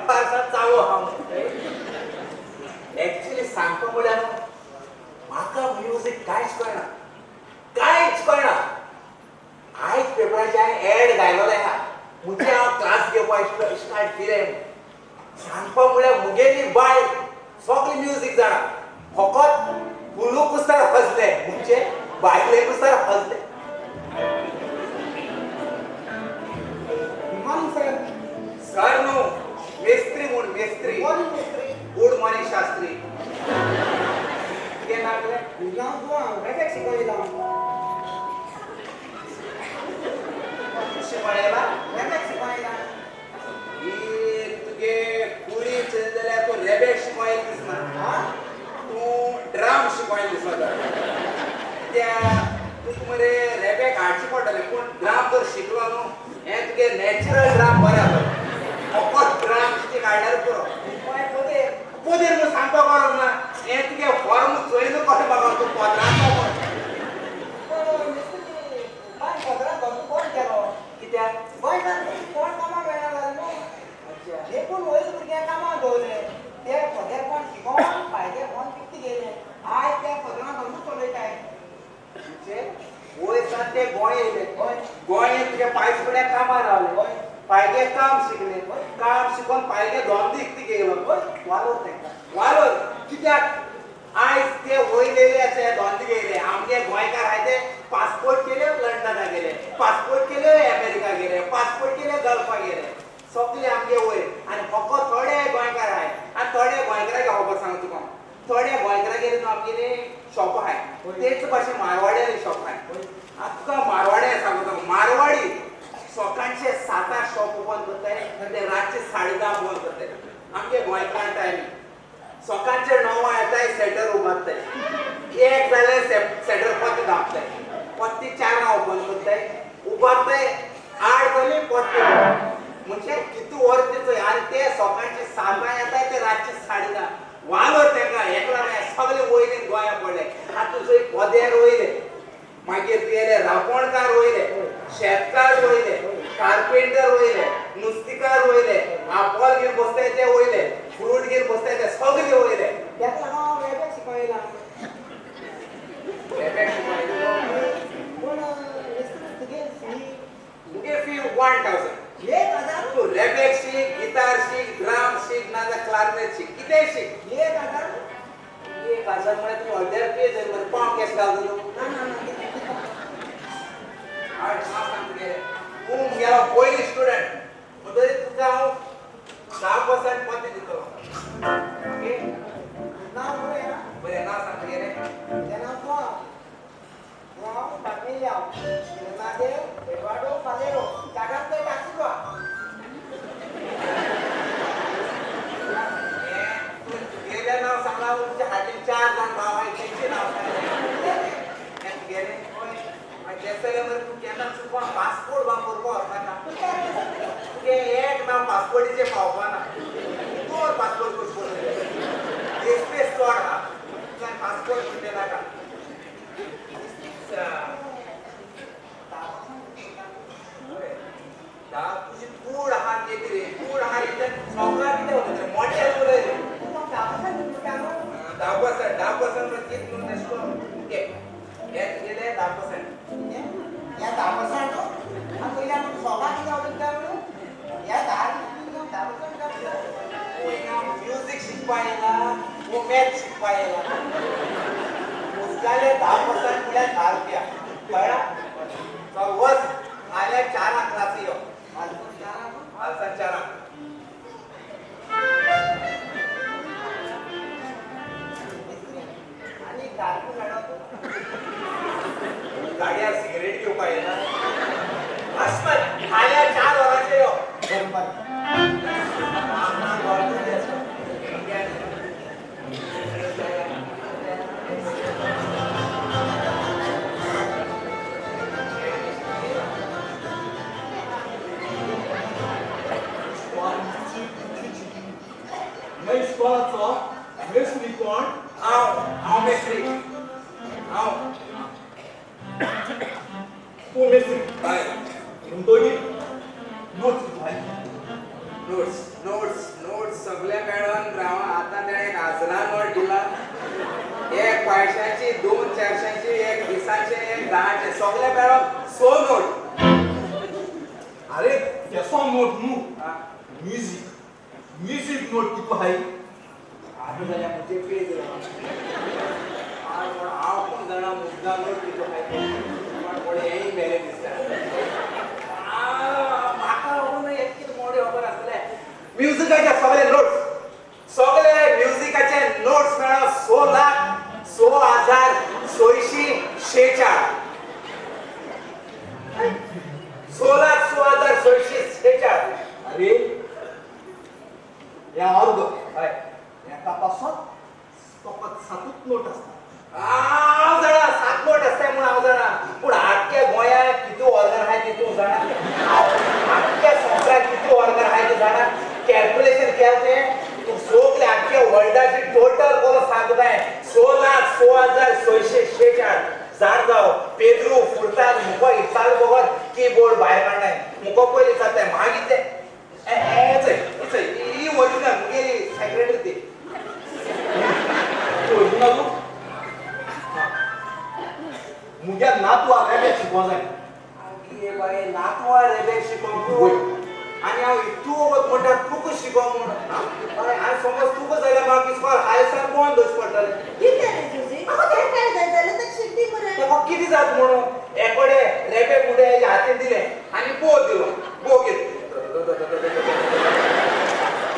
तेंपार चालू हांव. एक्चुअली सांगपा म्हळ्यार म्हाका म्युजीक कांयच कळना, कांयच कळना. आयज पेपराचे हांवें एड घायलोले आहा, म्हणजे हांव क्लास घेवपाक स्टार्ट केलें. सांगपा म्हळ्यार मुगेली बायल सगळी म्युजीक जाणा, फकत फुलू कुस्तार हसले, म्हणजे बायले कुस्तार हसले. Good morning sir. Sir न्हू, मेस्त्री म्हूण, Mestri. Morning Mestri. Good morning Shastri. कितें नांव तुजें? नांव जुआंव, रेबेक शिकयला. शिकयला? रेबेक शिकयला. तुगे कुडी चोयली जाल्यार तूं रेबेक शिकोयल दिसना, तूं ड्राम शिकोयल दिसता. कित्याक तुका मरे रेबेक हाडचें पडटलें, पूण ड्राम जर शिकलो न्हू, हें तुगे नॅचरल ड्राम बरें जाता. फकत ड्राम कितें काडल्यार पुरो. पदेर पदेर म्हूण सांगपाक गरज ना, हें तुगे फॉर्म चोयनू कशें बाबा तूं पदराचो. कोण केलो? कित्याक? गोंयकार कोण कामाक मेळना जालें न्हू, देखून वयर भुरग्यांक कामाक दवरले. ते पदेरपण शिकोन फायदेपण पिकते गेले. आयज त्या पदरान धंदो चलयताय. वयर सावन ते गोंय येयले, गोंय तुगे पायस फुड्याक कामार रावले, पायगे काम शिकले, काम शिकोन पायगे धंदो इकती गेलो. वालोर तांकां, वालोर. कित्याक आयज ते वयर येयले, अशे धंदे गेले. आमगे गोंयकार आहाय ते पासपोर्ट केले लंडना गेले, पासपोर्ट केले अमेरिका गेले, पासपोर्ट केले गल्फा गेले, सगळे आमगे वयर. आनी फकत थोडे गोंयकार आहाय. आनी थोडे गोंयकारागे खबर सांग तुका, थोडे गोंयकारागेर न्हू आमगेले शॉप आहाय, तेच भाशेन मारवाड्याले शॉप आहाय. आतां तुका मारवाड्या सांगता तुका, मारवाडी सकाळचे 7 शॉप ओपन करताय, ते रातचे 10:30 बंद करताय. आमगे गोंयकारां टायमींग सकाळचे 9 येताय, सेटर उबारताय, 1 जाल्यार सेटर परते धांपताय, परती 4 ओपन करताय, उबारताय, 8 जाली परते. म्हणजे कितू वर ते चोय. आनी ते सकाळचे 7 येताय ते रातचे 10:30. वालोर तांकां, एकला न्हय, सगळे वयले गोंया पडले. आतां चोय पदेर वयले, मागीर तुगेले रांपोणकार वयले, शेतकार वयले, कार्पेंटर वयले, नुस्तेकार वयले, आपोल घेवन बसताय ते वयले, फ्रूट घेवन बसताय ते सगळे वयले. तेका लागून हांव रेबेक शिकयला. रेबेक शिकयला. पूण मिस्त्री तुगे फी? तुगे फी 1000. 1000? तूं रेबेक शीक, गिटार शीक, ड्राम शीक, नाजाल्यार क्लारनेट शीक, कितेंय शीक. 1000? 1000 म्हळ्यार तुमी अर्द्यार पे जाय मरे, पाव कॅश घालता तूं. ना ना ना. हय, हांव सांग तुगेलें, तूं मुगेलो पयली स्टुडंट म्हणटकीर तुका हांव 10% परतें दितलो. ओके? नांव बरें आं. बरें, नांव सांग तुगेलें. तुजें नांव जुआंव, जुआंव बार्देलियांव, नादेव एडवार्डो फालेरो, चागांत टाक्सी. तुगेलें नांव सांगलां, तुमच्या हाडले 4 जाण भाव आहाय तेंचें नांव सांगलें. हें तुगेलें? मागीर तें जाल्यार मरे तूं केन्ना चुकोन पासपोर्ट बा करपा वचनाका. तुगे एक नांव पासपोर्टीचेर पावपा ना, 2 पासपोर्ट करचे पडटले. स्पेस चड आहा, तुका पासपोर्ट म्हणटे नाका. तुजी कूड आहा केदी रे, कूड आहा रे, सगळ्यां कितें उलयता रे, मोठ्यान उलय रे. 10%, 10% म्हळ्यार कितें न्हू तेश कोन्न. ओके, हें तुगेलें 10%. ह्या 10%? आनी पयलीं आमी सोगां कितें उलयता म्हणून ह्या 10, 10% काय? तूं म्युजीक शिकपा येयला वो मॅथ शिकपा येयला? मुजगाले 10% म्हळ्यार 10 रुपया, कळ्ळा? चल वच, फाल्यां 4 क्लासी यो. हालसान 4. आनी 10 रुपया मेळो. गाडयार सिगरेट घेवपा येना? आसमत, फाल्यां 4 वरांचेर यो. बरोबर. ह्या इस्कॉलाचो मेस्त्री कोण? हांव, हांव मेस्त्री, हांव. तूं मेस्त्री? हय. म्हणटगीर नोट्स दिता. Notes, notes. दोन 400ची, एक 20चे, एक 10चे, सगळे मेळोन 6 नोट. अरे केसो नोट न्हू, म्युझिक म्युझिक नोट कितू हाय? आतां जाल्यार म्हजे पेज हांव कोण जाणा मुद्दा नोट कितू हाय ते. पण कोण हेंय मेलें दिसता. म्हाका खबर एक कितें मोडे खबर आसतलें. म्युझिकाचे सगळे नोट्स, सगळे म्युझिकाचे नोट्स मेळोन 6,06,646. 6,06,646. अरे हे ऑर्ग हय. एका पासून फकत 7 नोट आसता. हांव जाणा 7 नोट आसताय म्हूण हांव जाणा, पूण आख्ख्या गोंयांत कितू ऑर्गन आहाय तितू जाणा? आख्ख्या संवसारांत कितू ऑर्गन आहाय ते जाणा? कॅल्क्युलेशन केलें तें तूं सगळे आख्ख्या वर्ल्डाची टोटल करून सांगताय 6,06,646. जाण जाव पेद्रू फुरताद मुको इचाल बगर कीबोर्ड भायर काडनाय. मुको पयलीं विचारताय मागीर ते चय चय ही ओरिजिनल मुगेली सेक्रेटरी ती. ओरिजिनल मुग्या नातवा रेबेक शिकोंक जाय. आगे बाये, नातवा रेबेक शिकोवंक? वय. आनी हांव इतू वगत म्हणटा तुका शिकोवंक म्हूण. हय, आनी समज तुका जाल्यार म्हाका इस्कोल हायसान बंद दवरचें पडटलें. कितें रे तुजी तें काय जाय जाल्यार ताका शिकती मरे. ताका कितें जाता म्हणून एकोडे रेबे मुडे हेच्या हातीन दिलें आनी बो दिलो, बो घेत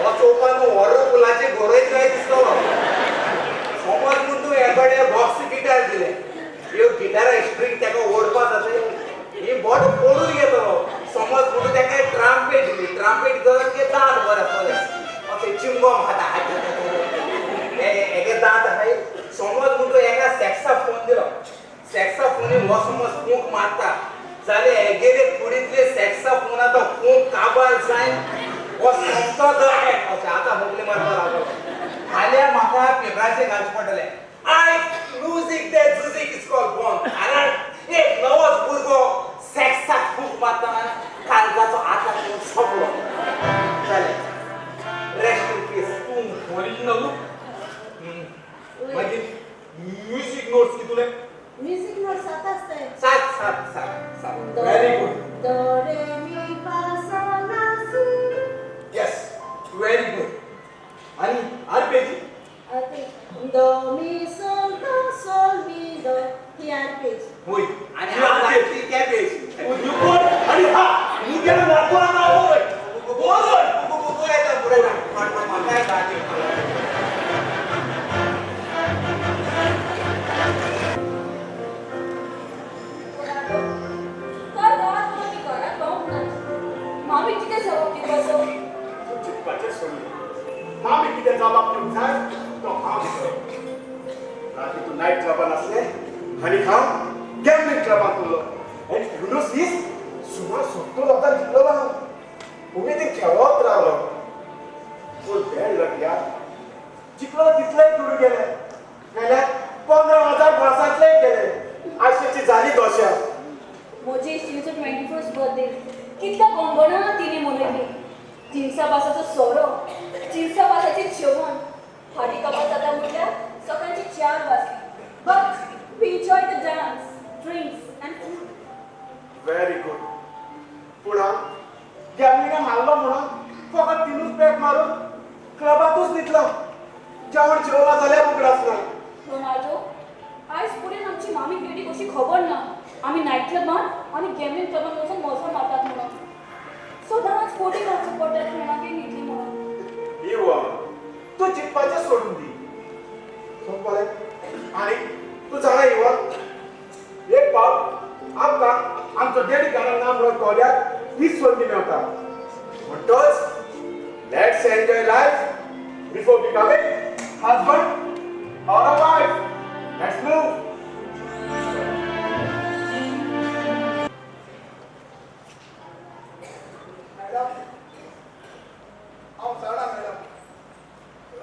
हो चोवपाक न्हू व्हड फुलाचे गोरयत काय दिसतलो. समज म्हूण तूं एकोडे बॉक्स गिटार दिलें, ह्यो गिटारा स्ट्रींग ताका ओडपा जाता, ही बोट पडून घेतलो. समज म्हणून ताका ट्राम्पेट दिली, ट्राम्पेट गरज के दांत बरे आसतले, अशें चिंगम खाता हेगे दांत आहाय. समज म्हूण तूं एका सॅक्साफोन दिलो, सॅक्साफोनी हो समज फूंक मारता जाल्यार हेगेले कुडींतले सॅक्साफोन आतां फूंक काबार जायन हो सोमतो the act अशें आतां मोगले मारपाक लागलो. फाल्यां म्हाका पेपराचेर घालचें पडटलें, आयज म्युजीक ते जुजीक इस्कोल बंद, कारण एक नवोच भुरगो सॅक्साक फूंक मारतना काळजाचो आताक येवन सोंपलो. जालें, रेस्ट इन पीस. तूं ओरिजिनल. मागीर म्युझिक नोट्स कितुले? म्युझिक नोट 7 आसताय. 7 7 7 7. Very good. Do रे मी फा सोल ला सी. येस, व्हेरी गुड. आनी आर्पेजी? आर्पेज दो मी सोल दो सोल मी दो, ही आर्पेज. वय. आनी हांव घातली कॅबेज. न्यूपोर्ट. आनी हा मुगेलो नातवा नांव वय बोल. बुरयता बुरयता म्हाकाय घात येवपाक. काल रातभर मी घरात पावूंक ना. मामी कितें जबाब दिवपाचो? तूं चिंतपाचें सोडलें. मामी कितें जबाब दिवंक जाय तो हांव दितलो. राती तूं नायट क्लबान आसलें आनी हांव गॅमलींग क्लबांत उरलो. आनी you know सीस, सुमार 70,000 जिखलोलो हांव. उमेदीन खेळत रावलो, पूण बॅड लक यार, जिखलो तितलेय दुडू गेले. जाल्यार 15,000 वर्सांतलेय गेले. आशेची जाली दशा. म्हजे इश्टिणीचो 21st birthday कितल्या गणगणात तिने मनयली. जिन्सा बासाचो सोरो, जिन्सा बासाचें जेवण. फाटीं कपात जाता म्हटल्यार सकाळची 4 वाजली. But we enjoy the dance, drinks and food. Very good. पूण गॅमलिंगा मारलो म्हणून फकत 3 पॅक मारून क्लबांतूच न्हिदलो. जेवण जेवला जाल्यार उगडास ना. रोनाल्डो, आयज पर्यंत आमची मामी डॅडीक अशी खबर ना आमी नायट क्लबान आनी गॅमलींग क्लबान वचून मजा मारतात म्हणून. सदांच फोटी घालचो पडटा फ्रेंडागेर न्हिदली म्हणून. इवा, तूं चिंतपाचें सोडून दी. समजलें? आनी तूं जाणा इवा, एक फावट आमकां आमचो डॅडी घाणा ना म्हणून कळ्ळ्यार हीच संदी मेवता. म्हणटच let's enjoy life before becoming husband or a wife. Let's move. Madam, हांव जाणा मॅडम,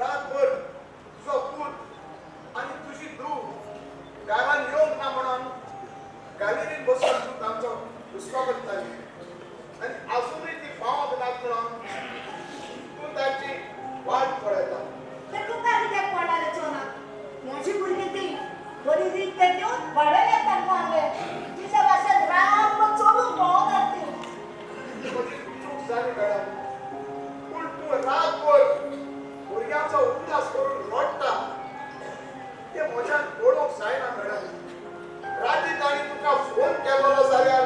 रातभर तुजो पूत आनी तुजी धूव घरान येवंक ना म्हणून गॅलरीन बसून तूं तांचो हुस्को करताली आनी आजुनूय ती पावंक नात म्हणून तूं तांची वाट पळयता. तर तुका कित्याक पडला रे चोनाक? म्हजी भुरगीं विकतें घेवन वाडयलें तांकां हांवें. तुज्या भाशेन रातभर चलून भोंवनात ती. म्हजी चूक जाली मॅडम, पूण तूं रातभर भुरग्यांचो उगडास करून रडटा ते म्हज्यान पळोवंक जायना मॅडम. राती तांणी तुका फोन केल्लो जाल्यार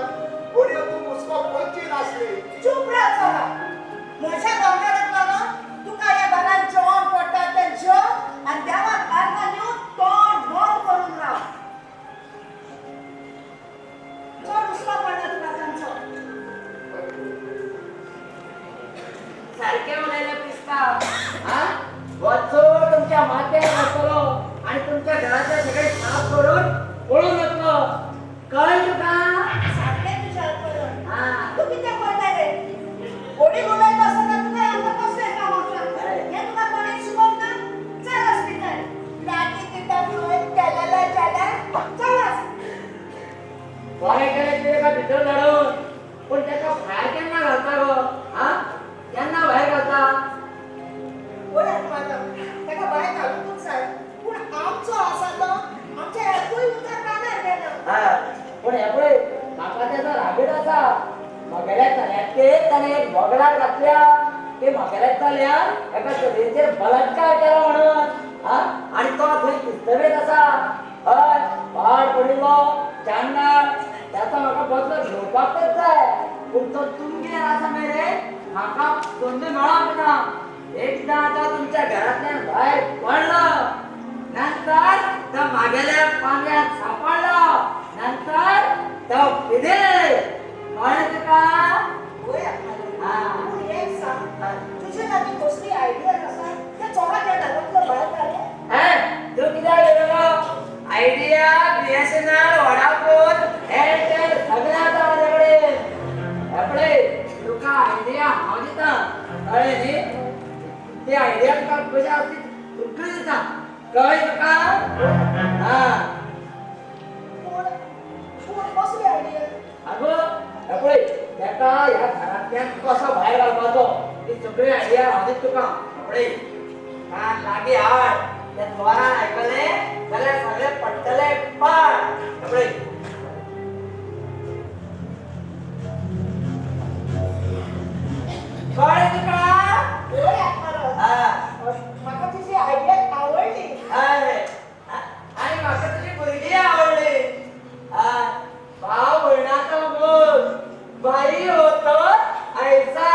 घडये तूं हुस्को करची नासली. चूप राव चोरा. म्हज्या दोंगराक लागून तुका ह्या घरांत जेवण पडटा तें जेव आनी देवाक आर्गां दिवन तोंड बंद करून राव. चड हुस्को पडना तुका तांचो. सारकें उलयलें पिस्ता. हा, वचो तुमच्या माथ्यार वतलो आनी तुमच्या घराचे सगळे साफ करून पळून वतलो. कळ्ळें तुका? सारकें तुज्या करून. हा. तूं कितें पळयता रे? होडी उलयता आसतना तुका हांगा कसलें काम आसा? हें तुका कोणें शिकोवंक ना? चल हॉस्पिटल. राती दिता थंय केलेलें जालें. चल. बरें केलें तुवें ताका भितर धाडून, पूण ताका भायर केन्ना घालता गो? हा, केन्ना भायर घालता? वय आत्माराम, ताका भायर घालुंकूच जाय. पूण आमचो आसा तो आमच्या एकूय उतर कानार घेना. हा, पूण हें पळय, म्हाका तेजो रागीट आसा. म्हगेल्या चल्याचेर ताणें एक वगडार घातल्या की म्हगेल्या चल्यान एका चलयेचेर बलात्कार केला म्हणून. हा, आनी तो थंय किस्तवेत आसा. हय, पाड पडिल्लो चांडाळ. ताचो म्हाका बदलो घेवपाकच जाय. पूण तो तुमगेर आसा मेरेन म्हाका संद मेळप ना. एकदां तो तुमच्या घरांतल्यान भायर पडलो, नंतर तो मागेल्या पांगऱ्यात सापडलो, नंतर तो फिदेल. कळ्ळें तुका? वय आत्माराम, हा. पूण एक सांग, तुजे लागीं कसली आयडिया आसा त्या चोराक ह्या घरांतलो भायर घालूंक? हें, तूं कित्याक येयलो? आयडिया, BSNL, Vodafone, Airtel सगळें आसा म्हाजे कडेन. हें पळय, तुका आयडिया हांव दिता. कळ्ळें न्ही? ती आयडिया तुका कशी आसा ती तुका दिता. कळ्ळें तुका? हा. पूण पूण कसली आयडिया? आगो, हें पळय, ताका ह्या घरांतल्यान कसो भायर घालपाचो ती सगळी आयडिया हांव दिता तुका. हें पळय, कान लागीं हाड. त्या चोरान आयकलें जाल्यार सगळें पडटलें पाड. हें पळय, कळ्ळें तुका? वय आत्माराम, हा. म्हाका तुजी आयडिया आवडली. हय, आनी म्हाका तुजी भुरगीय आवडली. हय, भाव भयणाचो मोग भाई होतो ऐसा.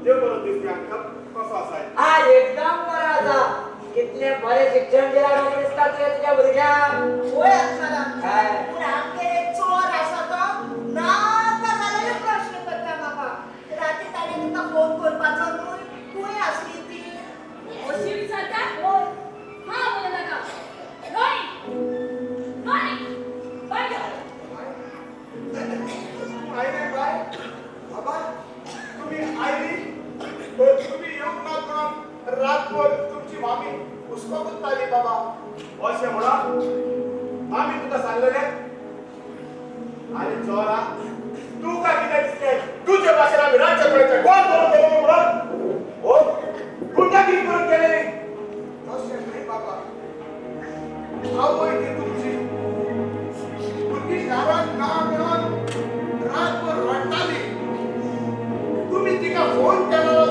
देव बरो दीस दी अंकल. कसो आसाय? हा, एकदम बरो आसा. कितलें बरें शिक्षण दिलां गो दिसता तुवें तुज्या भुरग्यांक. वय आत्माराम, हय. पूण आमगेर एक चोर आसा तो नाका जालेले प्रश्न करता म्हाका. राती ताणें तुका फोन करपाचो न्हय, खंय आसली ती? अशी विचारता? वय. हा, बोल नाका. रोनी, रोनी, बाय. आयले बाय. बाबा, तुमी आयली? तुमी येवंक नात म्हणून रातभर तुमची मामी हुस्को करताली बाबा. अशें म्हणून आमी तुका सांगलेलें. आनी चोरा, तुका कितें दिसलें तुजे भाशेन आमी रातच्या कडेचे गोल करून गेले म्हणून? हो, गुंडागिरी करून गेले? तशें न्हय बाबा, आवय ती तुमची. भुरगीं घरांत ना म्हणून रातभर रडटाली. तुमी तिका फोन केलो?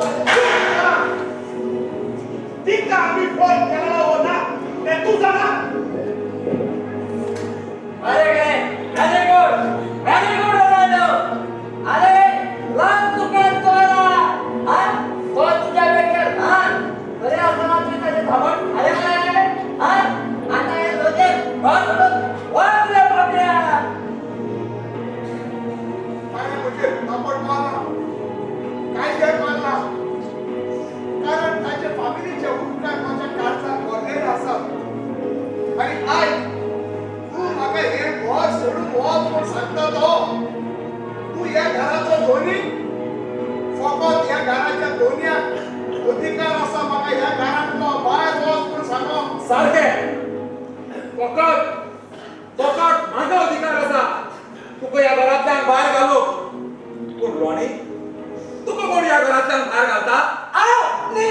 तिका आमी फोन केलेलो हो ना तें तूं जाणा. बरें गेलें. व्हेरी गुड, व्हेरी गुड उलयलो. अरे ल्हान तुका चोरा. हा, तो तुज्या पेक्षा ल्हान तरी आसतना तुवें ताचें धांवण खालें मरे. हा, आतां हें लजेन घर सोडून वच रे बाबड्या. ताणें म्हजेर थापट मारला, कायद्यान मारला, कारण ताचे फामिलीचे उपकार म्हज्या काळजाक भरलेले आसात. आनी आयज तूं म्हाका हें घर सोडून वच म्हूण सांगता तो तूं ह्या घराचो धनी. फकत ह्या घराच्या धनयाक अधिकार आसा म्हाका ह्या घरांतलो भायर वच म्हूण सांगो? सारकें, फकत फकत म्हाजो अधिकार आसा तुका ह्या घरांतल्यान भायर घालूंक. पूण रोनी, तुका कोण ह्या घरांतल्यान भायर घालता? आव न्ही.